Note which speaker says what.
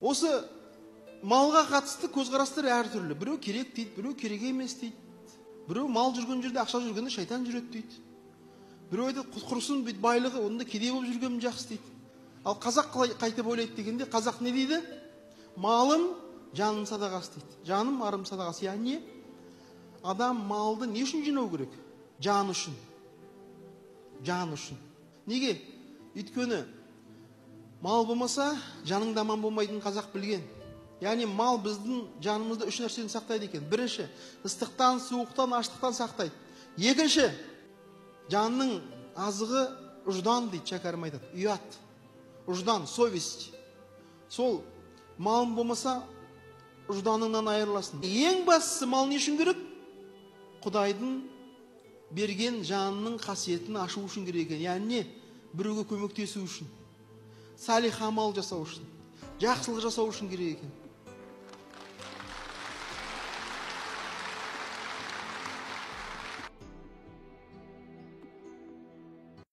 Speaker 1: Осы малға қатысты көзқарастар әртүрлі. Біреу керек дейді, біреу керек емес дейді. Біреу мал жүрген жерде, ақша жүргенде шайтан жүреді дейді. Біреу айтады, құрысын бүйтіп байлығы, онда кедей болып жүргенім жақсы дейді. Ал қазақ қалай қайтып ойлайды дегенде, қазақ не дейді? Малым жаным садағасы дейді. Жаным арым садағасы. Яғни адам малды не үшін жинау керек? Жан үшін. Жан үшін. Неге? Өйткені мал болмаса, жаның да аман болмайтынын қазақ білген. Яғни мал біздің жанымызды үш нәрседен сақтайды екен. Бірінші, ыстықтан, суықтан, аштықтан сақтайды. Екінші, жанның азығы ұждан дейді, Шәкәрім айтады. Ұят, ұждан, совесть. Сол малың болмаса, ұжданыңнан айырыласың. Ең бастысы мал не үшін керек? Құдайдың берген жанының қасиетін ашу үшін керек екен. Яғни біреуге көмектесу үшін, салих амал жасау үшін, жақсылық жасау үшін керек екен.